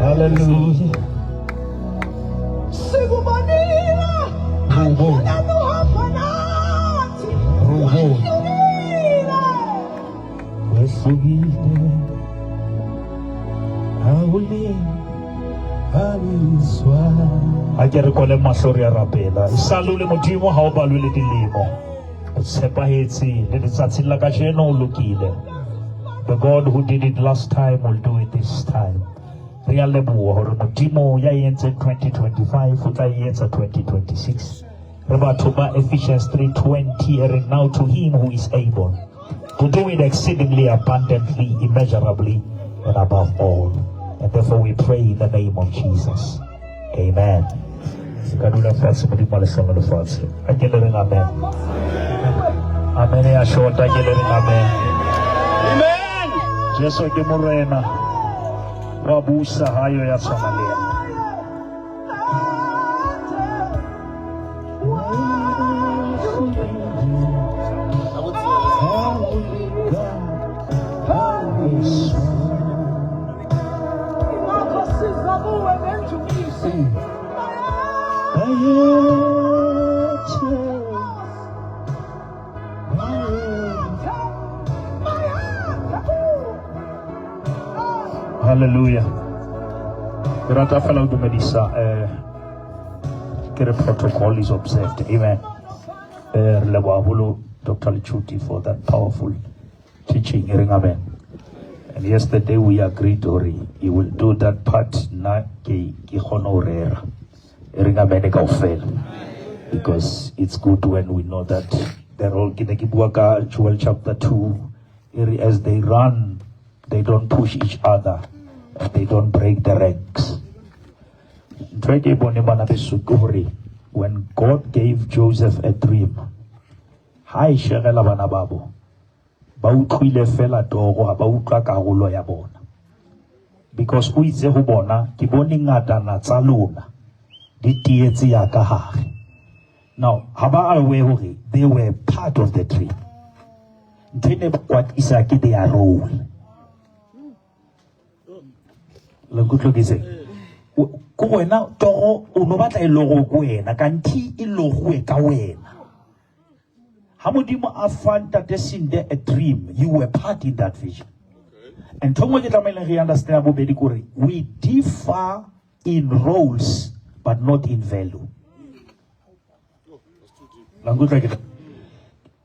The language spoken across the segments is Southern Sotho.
Hallelujah. Wehlukile awulinganiswa. Ha ke re kwale mahlo re a rapela. E sa le Modimo ha o balwe le dilemo. O tshepahetse le letsatsing la kajeno o lokile. The God who did it last time will do it this time. Re a leboha hore Modimo ya e entseng 2025 o tla e etsa 2026. Re batho ba Ephesians 3:20 e reng now to him who is able to do it exceedingly abundantly, immeasurably, and above all. And therefore we pray in the name of Jesus. Amen. Se ka dula fatshe Modimo a le hlohonolofatse. A ke le reng amen. Amen ya shota ke le reng amen. Amen. Jesu ke morena wa busa hayo ya tshwana le yena. Hallelujah. Ke rata fela ho dumedisa eh ke re protocol is observed. Amen. Eh re leboha haholo Dr. Lechuti for that powerful teaching. E reng amen. And yesterday we agreed hore he will do that part nna ke ke kgone ho rera. E reng amen kaofela. Because it's good when we know that they're all ke ne ke bua ka Joel chapter 2 e re as they run they don't push each other and they don't break the ranks. Ntho e ke e boneng bana beso ke hore when God gave Joseph a dream ha e shegela bana babo ba utlwile fela toro ha ba utlwa karolo ya bona because o itse ho bona ke bone ngatana tsa lona di tietse ya ka hare. Now ha ba aware hore they were part of the dream. Ntho e ne ba kwatisa ke their role. Le nkutlwe ke seng? Ko wena toro o no batla e logo ko wena kanthi e logoe ka wena. Ha Modimo a fa Ntate Sinde a dream, you were part in that vision. And ntho e nngwe ke tlamehileng re understand ya bobedi ke hore we differ in roles but not in value. La nkutlwa ke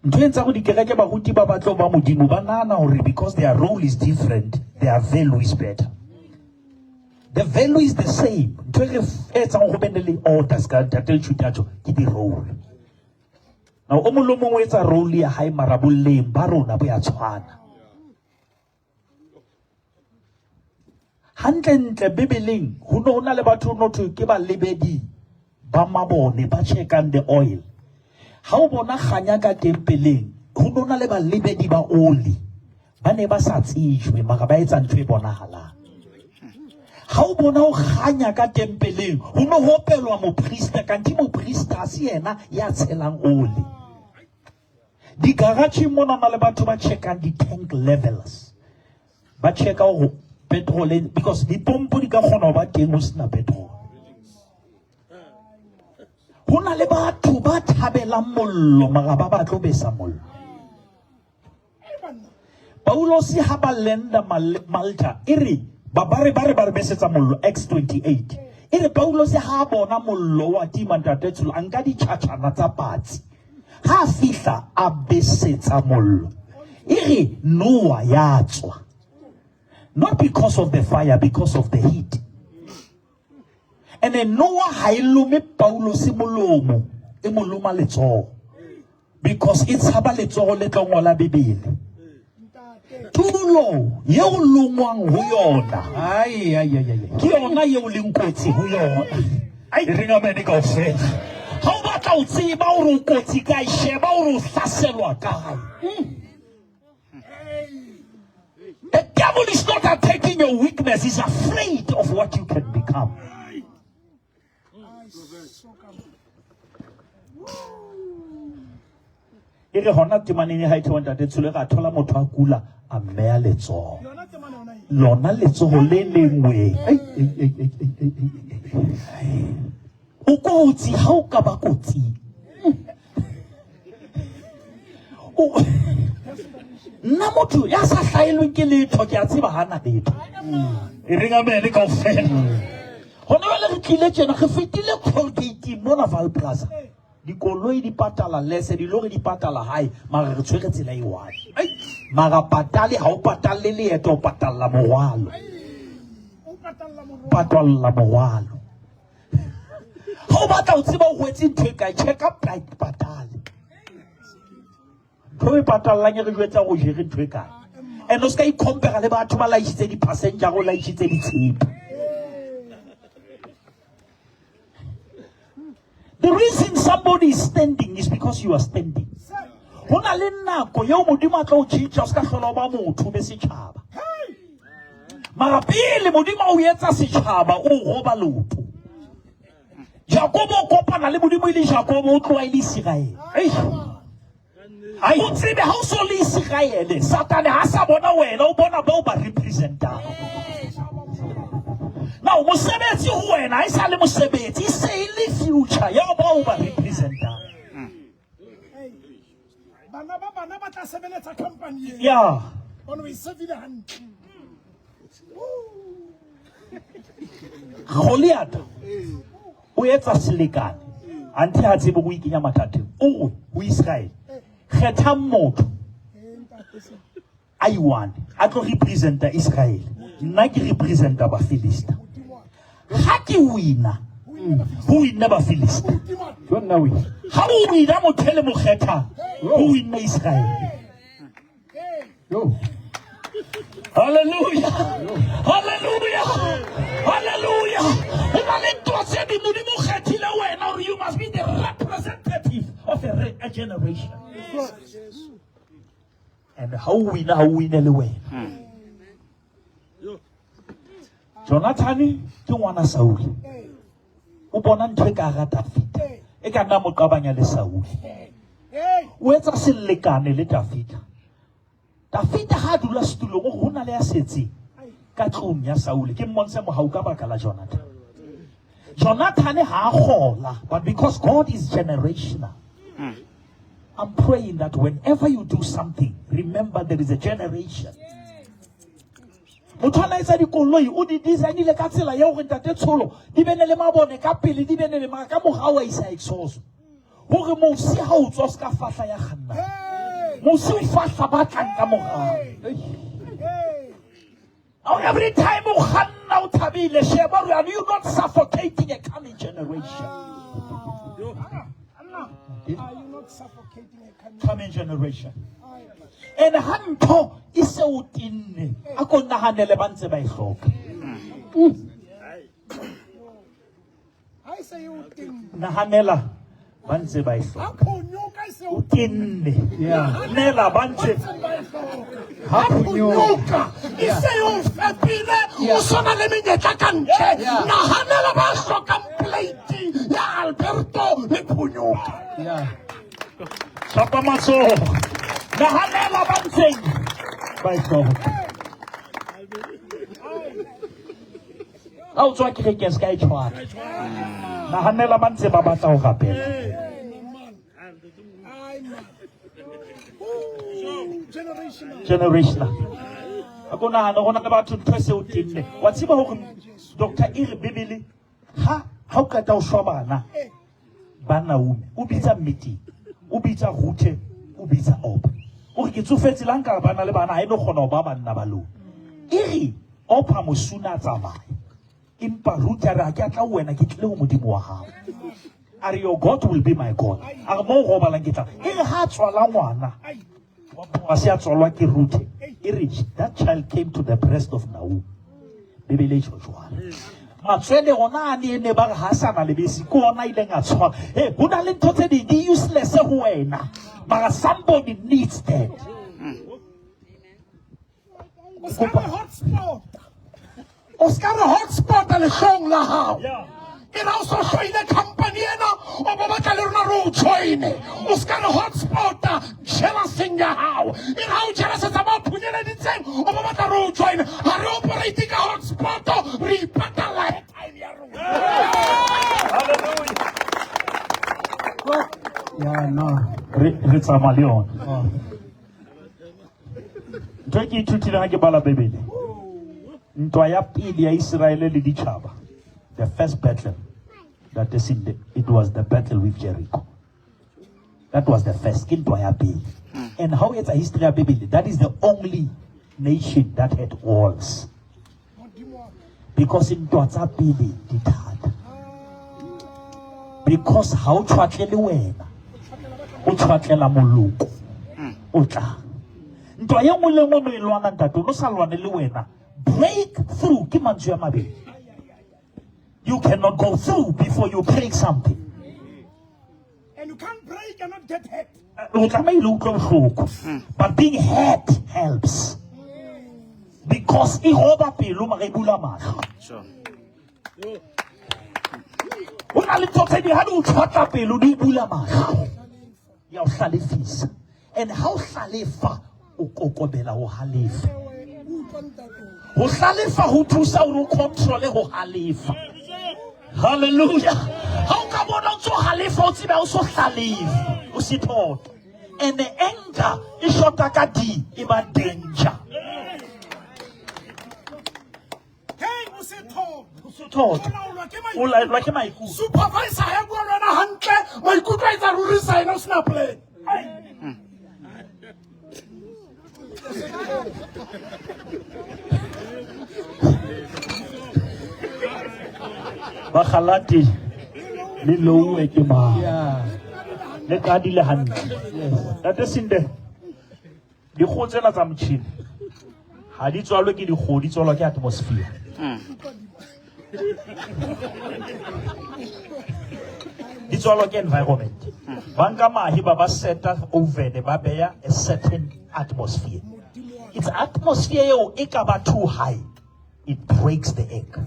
ntho e etsang gore dikereke baruti ba batlo ba Modimo ba nahana hore because their role is different, their value is better. The value is the same. Ntho e re etsang go bene le order ska Ntate Lechuti a tjho ke di-role. Now o mong le o mong o etsa role ya hae mara boleng ba rona bo ya tshwana. Hantlentle Bibeleng ho ne ho na le batho no thwe ke balebedi ba mabone ba checkang the oil. Ha o bona kganya ka tempeleng ho ne ho na le balebedi ba oli ba ne ba sa tsejwe mara ba etsa ntho e bonahalang. Ha o bona o kganya ka tempeleng ho ne ho opelwa moprista kanti moprista ha se yena ya tshelang oli. Di-garage mona na le batho ba checkang di-tank levels. Ba checka hore petrol e, because dipompo di ka kgona ho ba teng ho sena petrol. Ho na le batho ba thabelang mollo mara ba batlo besa mollo. Paulosi ha ba lenda Malta e re ba ba re ba re ba re besetsa mollo Acts 28 e re Paulosi ha a bona mollo wa tima ntate Tsholo a nka ditjhatjhana tsa patsi ha a fihla a besetsa mollo e re Noah ya tswa not because of the fire, because of the heat. And then Noah ha e lome Paulosi molomo e mo loma letsoho because e tshaba letsoho le tlo ngola Bibele. Tulo yeo longwang ho yona Ai, ai, ai, ai. ke yona yeo leng kotsi ho yona. Ai. E reng amen kaofela. Ha o batla ho tseba hore o kotsi kae, sheba hore o hlaselwa kae. The devil is not attacking your weakness, he's afraid of what you can become. E re hona temaneng ya hae thewa ntate Tsholo ra thola motho a kula a mmeya letsoho. Lona letsoho le lengwe. O kotsi ha o ka ba kotsing. Nna motho ya sa hlaelweng ke letho ke a tseba hana letho. E reng amene kaofela. Hona jwale re tlile tjena re fetile toll gate mona Vaal Plaza. Dikoloi di patala lese, dilori di patala hae, mara re tshwere tsela e one. Mara patale ha o patalle leeto, o patalla morwalo. Patalla morwalo. Ha o batla ho tseba o rwetse ntho e kae, checka patale. Ntho e patallang e re jwetsa go jere ntho e kae. And o se ka icompara le batho ba laishitse di-passenger, o laishitse ditshepe. The reason somebody is standing is because you are standing. Ho na le nako eo Modimo a tlo o tjhentjha o se ka hlola o ba motho o be setjhaba. Mara pele Modimo a o etsa setjhaba o roba leoto. Jakobo o kopana le Modimo e le Jakobo o tloha e le Iseraele. O tsebe ha o so le Iseraele, Satane ha sa bona wena, o bona bao ba representang. Now mosebetsi ho wena ha e sa le mosebetsi, e se e le future ya bao ba representang. Bana ba bana ba tla sebeletsa company e. Yeah. Ono e servile hantle. Goliath o etsa selekane anthe ha tsebe go ikenya mathateng o re ho Israel kgethang motho a iwane a tlo representa Israel nna ke representa Bafilista ha ke wina ho winne Bafilista ha o wina motho e le mo kgethang ho winne Israel. Yo. Hallelujah. Hallelujah. Hallelujah. Ho na le ntwa tse ding Modimo o kgethile wena hore you must be the representative of a generation. And ha o wina ha o wine le wena. Jonathane ke ngwana Saule. O bona ntho e ka hara Dafida e ka nna mo qabanya le Saule. O etsa selekane le Dafida. Dafida ha a dula setulong o re ho na le ya setseng ka tlung ya Saule ke mmontshe mohau ka baka la Jonathan. Jonathan ha a kgola, but because God is generational. I'm praying that whenever you do something, remember there is a generation. Motho a na etsa dikoloi o di designile ka tsela ya hore ntate Tsholo di bene le mabone ka pele di bene le mara ka morao a isa exhaust hore mosi ha o tswa o se ka fahla ya kganna mosi o fahla ba tlang ka morao. Every time o kganna o thabile sheba hore are you not suffocating a coming generation? Are you not suffocating a coming, coming generation? And ha ntho e se o tenne a ko nahanele ba ntse ba e hloka. Ha e se o tenne. Nahanela ba ntse ba e hloka. Ha phonyoka e se o tenne. Nela ba ntse ha phonyoka e se o fepile o sona le menyetla ka ntle. Nahanela ba hlokang plate ya Alberto le phonyoka. Yeah. Shapa matsoho. Nahanela ba ntseng ba e hloka. Ha o tswa kerekeng se ka e tshwana. Nahanela ba ntse ba batla ho rapela. Generational. A ko nahane ho na le batho ntho e se o tenne. Wa tseba hore Doctor e re Bibele ha ha o qeta ho shwa bana ba Naomi o bitsa meeting o bitsa Ruthe o bitsa Opa o re ke tsofetse la nka bana le bana ha e no kgona ho ba banna ba lona e re Opa mosuna a tsamaya empa Ruthe a re ha ke a tla ho wena ke tlile ho Modimo wa hao a re your God will be my God a re mo o robalang ke tla e re ha a tswala ngwana wa se a tswalwa ke Ruthe e re that child came to the breast of Naomi Bibele e tjho jwalo matswele ona a ne ne ba re ha sa na lebese ke ona ileng a tshwara e ho na le ntho tse ding di useless ho wena mara somebody needs that. O ska re hotspot. O ska re hotspot lehlong la hao. E ra o so hloile company ena o bo batla le rona re o joine. O ska re hotspota. ya hao. E re ha o jelesetsa ba o phunyeleditseng, o ba batla re o join. Ha re operate ka hotspot, re ipatalla airtime ya rona. Hallelujah. Yeah, no. Re tsamaya le yona. Ntho e ke ithutileng ha ke bala Bibele. Ntwa ya pele ya Israele le ditjhaba. The first battle that is in the, it was the battle with Jericho. That was the first. Ke ntwa ya pele. And how it's a history ya Bibele, that is the only nation that had walls. Because ntwa tsa pele di thata. Because ha o tshwatle le wena, o tshwatlela moloko o tlang. Ntwa ye nngwe le nngwe no e lwana ntate, o no sa lwane le wena. Break through ke mantswe a mabedi. You cannot go through before you break something. And you can't break and not get hurt. O tlamehile o utlwe bohloko. But being hurt helps. Because e roba pelo mara e bula mahlo. Sure. Ho na le ntho tse ding ha di o tshwatla pelo di o bula mahlo. Ya o hlalefisa. And ha o hlalefa o kokobela ho halefa. Ho hlalefa ho thusa hore o controle ho halefa. Hallelujah. Ha o ka bona o ntso halefa o tsebe ha o so hlalefa, o sethoto. And the anger e shota ka D e ba danger. Hey, o se thoto. O sethoto. O laolwa ke O laelwa ke maikutlo. Supervisor ya bua le wena hantle, maikutlo a etsa ruri sign o sena plan. Bagalati le louwe ke mang? Yeah. Le qadile hantle. Ntate Sinde, dikgoho tsena tsa motjhini ha di tswalwe ke dikgoho, di tswalwa ke atmosphere. Di tswalwa ke environment. Ba nka mahe ba ba seta oven, ba beha a certain atmosphere. It's atmosphere eo e ka ba too high, it breaks the egg.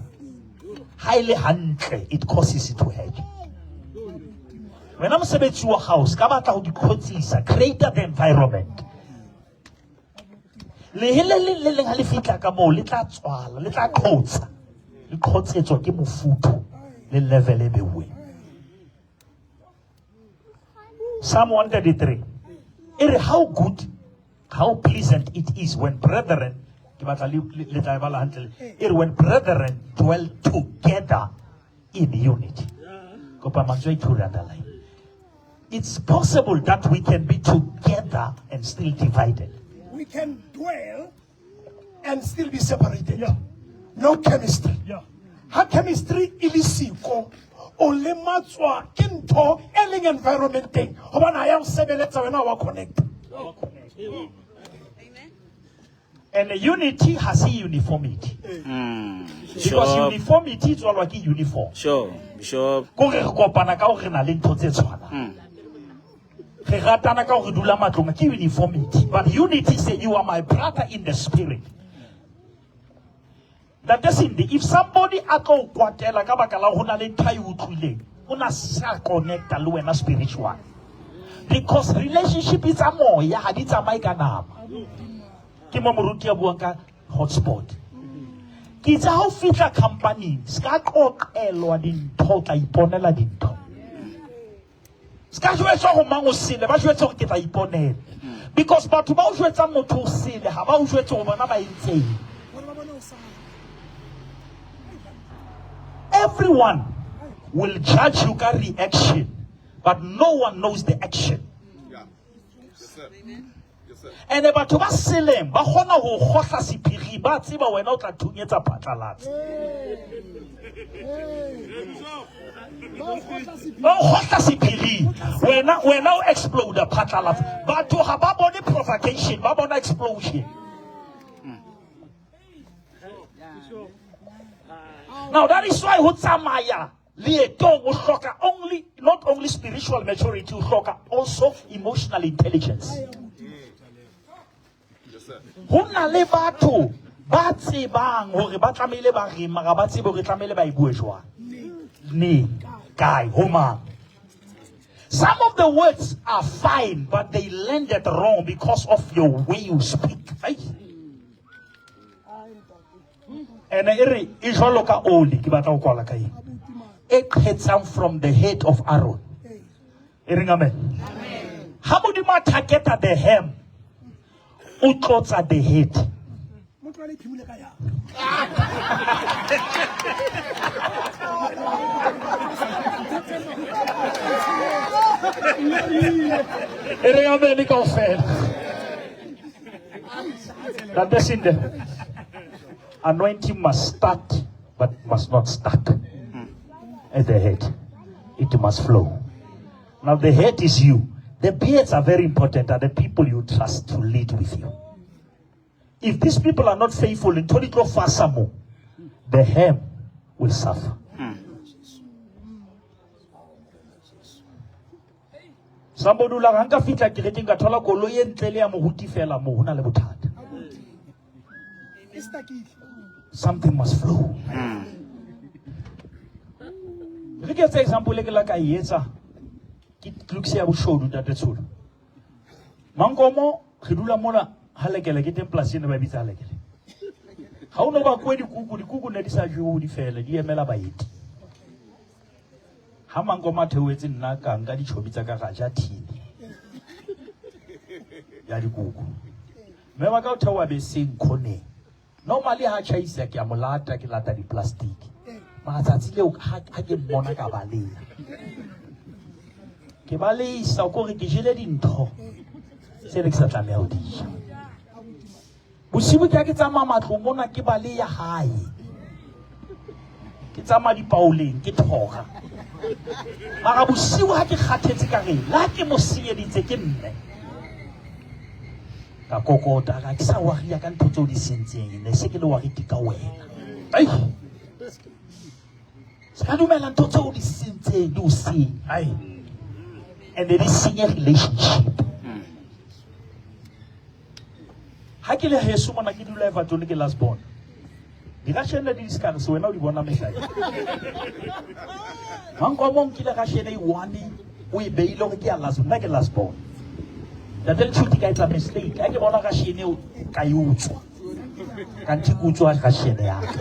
Ha e le hantle, it causes it to hatch. Wena mosebetsi wa hao, se ka batla ho di khotsisa, create the environment. Lehe le leng le leng ha le fihla ka moo, le tla tswala, le tla qhotsa. Le qhotsetswa ke mofuthu le level e beuweng. Psalm 133. E re how good, how pleasant it is when brethren, ke batla le tla e bala hantle. E re when brethren dwell together in unity. Kopa mantswe a ithure underline. It's possible that we can be together and still divided. We can dwell and still be separated. Yeah. No chemistry. Yeah. Ha chemistry e le siko, o lematswa ke ntho e leng environment teng. Hobane ha ya o sebeletsa wena wa connect. And unity has a uniformity. Because Bishop. uniformity e tswalwa ke uniform. Sure. Bishop. Ko re re kopana ka hore re na le ntho tse tshwanang. Re ratana ka hore re dula matlong, ke uniformity. But unity say you are my brother in the spirit. That is in the, if somebody a tlo o kwatela ka baka la ho na le ntho a e utlwileng, o na sa connecta le wena spiritual. Because relationship tsa moya ha di tsamaye ka nama. Ke mo moruti a buang ka hotspot. Ke itse ha o fihla company, se ka qoqelwa dintho, o tla iponela dintho. Se ka jwetswa ho mang o sele, ba jwetse hore ke tla iponela. Because batho ba o jwetsang motho o sele, ha ba o jwetse hore bona ba entseng. Everyone will judge you ka reaction, but no one knows the action. Yeah. Yes, sir. Yes, sir. And batho ba seleng ba kgona ho kgohla sephiri, ba tseba wena o tla thunyetsa phatlalatsa. Ba o kgohla sephiri, wena o explode phatlalatsa. Batho ha ba bone provocation, ba bona explosion. Now that is why ho tsamaya leetong o hloka only, not only spiritual maturity, o hloka also emotional intelligence. Yes, sir. Ho na le batho ba tsebang hore ba tlamehile ba reng, mara ba tsebe hore tlamehile ba e bue jwang. Neng, kae, ho mang. Some of the words are fine, but they landed wrong because of your way you speak. Ai. Ene e re e jwalo ka oli ke batla ho kwala ka eng e qhetsang from the head of Aaron. E reng amen. Ha Modimo a targeta the hem, o tlotsa the head. Motho a le phimole ka ya. E re amen kaofela. Ntate Sinde, anointing must start but must not stuck at the head. It must flow. Now the head is you. The beards are very important, are the people you trust to lead with you. If these people are not faithful in di tlo fasa mo, the hem will suffer. Somebody o la ga nka fihla kerekeng ka thola koloi e ntle le ya moruti fela mo ho na le bothata. E stakile. Something must flow. Re ke etse example e ke la ka e etsa ke lokise ya boshodu ntate Tsholo. Mankomo re dula mona ha lekele ke teng polasi ene ba bitsa ha lekele. Ha o no ba kwe dikuku, dikuku ne di sa jewe di fele, di emela baeti. Ha Mankomo a theohetse nna ka nka ditjhobi tsa ka ra ja thini ya dikuku. Mme wa ka o theoha beseng khoneng. Normally ha tjhaisa ke a mo lata, ke lata di-plastic. Mara tsatsi leo ha ke mmona ka baleha. Ke baleisa ko re ke jele dintho tse ne ke sa tlameha ho di ja. Bosibu ke ha ke tsamaya matlong mona ke baleya hae. Ke tsamaya dipaoleng ke thora. Mara bosiu ha ke kgathetse ka re la ke mo senyeditse ke mme. Ka kokota ka ke sa waria ka ntho tseo di sentseng ne se ke le wariti ka wena. Ai. Se ka dumela ntho tseo di sentseng di o senya. Ai. And di senye relationship. Ha ke le heso mona ke dula Everton ke last born. Di-Russian di scarce wena o di bona mehlae. Mankomo o nkile Russian e one o e beile hore ke ya last nna ke last born. Ntate Lechuti ka etsa mistake ha ke bona Russian eo ka e utswa. Kanthe ke utswa Russian ya ka.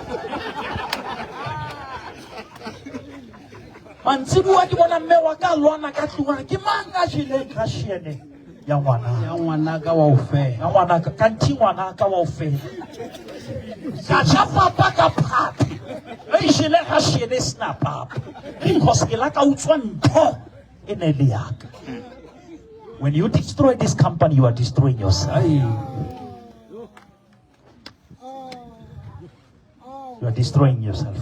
Mantsibuwa ke bona mme wa ka lwana ka tlung a re ke mang a jeleng Russian ya ngwana ya ngwanaka wa o fela ya ngwanaka kanthe ngwanaka wa o fela ka ja papa ka phate e jele Russian e sena papa because ke la ka utswa ntho e ne le yaka. When you destroy this company, you are destroying yourself. You are destroying yourself.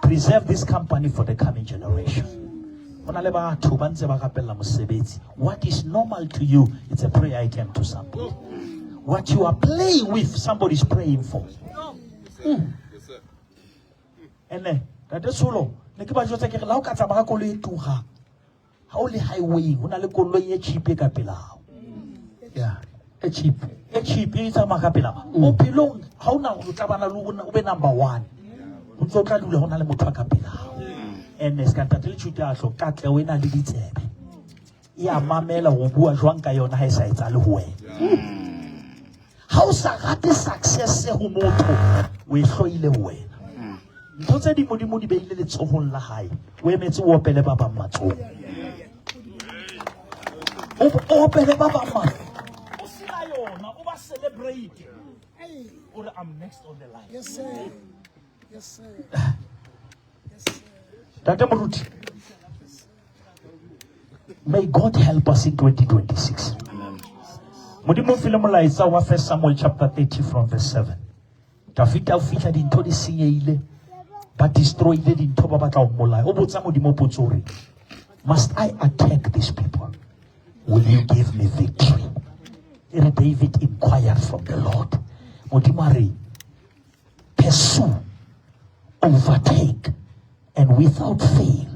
Preserve this company for the coming generation. Ho na le batho ba ntse ba rapella mosebetsi. What is normal to you, it's a prayer item to somebody. What you are playing with, somebody is praying for. Yes, sir. Ene, Ntate Solo, ne ke ba jwetsa ke re la o ka tsamaya ka koloi e turang. Ha o le highway, ho na le koloi e cheap e ka pela hao. Yeah, e cheap. E cheap e tsamaya ka pela. Bophelong ha ona hore o tla bana le hore o be number 1. Ho ntse o tla dula ho na le motho a ka pela hao. Ene ska Ntate Lechuti a hlo katleho e na le ditsebe. E a mamela ho bua jwang ka yona ha e sa etsahale ho wena. Ha o sa rate success ho motho, o e hloile ho wena. Ntho tse ding Modimo di beile letsohong la hae, o emetse o opele ba bang matsoho. O opele ba bang matsoho. O sena yona, o ba celebrate. O re I'm next on the line. Yes sir. Yes sir. Yes sir. Ntate Moruti, may God help us in 2026. Modimo o file molaetsa wa 1 Samuel chapter 30 from verse 7. Dafita o fihla dintho di senyehile, ba destroyile dintho, ba batla ho mmolaya. O botsa Modimo potso hore, must I attack these people? Will you give me victory? E re David inquired from the Lord. Modimo a re, pursue, overtake, and without fail,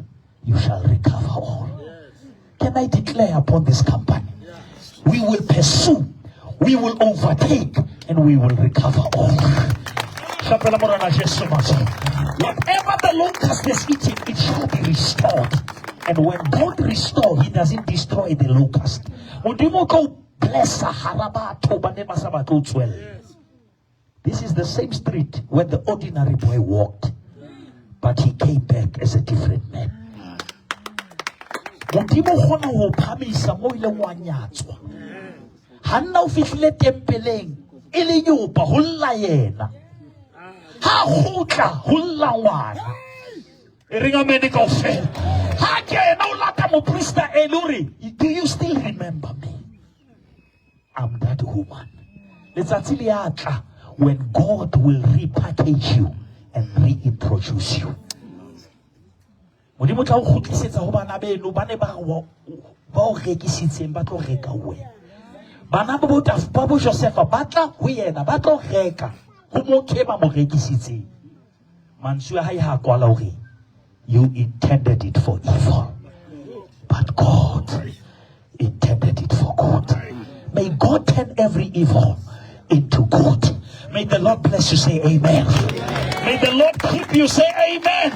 you shall recover all. Can I declare upon this company? We will pursue, we will overtake, and we will recover all. Whatever the locust has eaten, it shall be restored. And when God restore, he doesn't destroy the locust. Modimo o tlo o blessa hara batho ba ne ba sa batle ho tswella. This is the same street where the ordinary boy walked, but he came back as a different man. Modimo o kgona ho o phamisa mo ileng wa nyatswa. Ha nna o fihlile tempeleng e le nyopa ho lla yena. Ha kgutla ho lla ngwana. E reng amene kaofela. Ha kena o lata moprista Eli o re, do you still remember me? I'm that woman. Letsatsi le a tla when God will repackage you and reintroduce you. Modimo tla o kgutlisetsa ho bana beno ba ne ba ba o rekisitseng ba tlo reka wena. Bana ba bo ba bo Josefa ba tla ho yena ba tlo reka ho motho e ba mo rekisitseng. Mantswe a hae ha kwala hore you intended it for evil, but God intended it for good. May God turn every evil into good. May the Lord bless you, say amen. May the Lord keep you, say amen.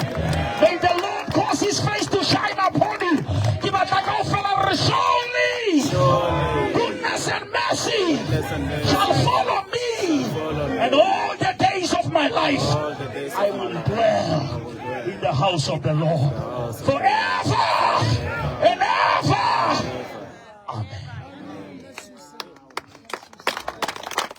May the Lord cause his face to shine upon you. Ke batla kaofela re surely goodness and mercy shall follow me and all the days of my life I will dwell in the house of the Lord forever.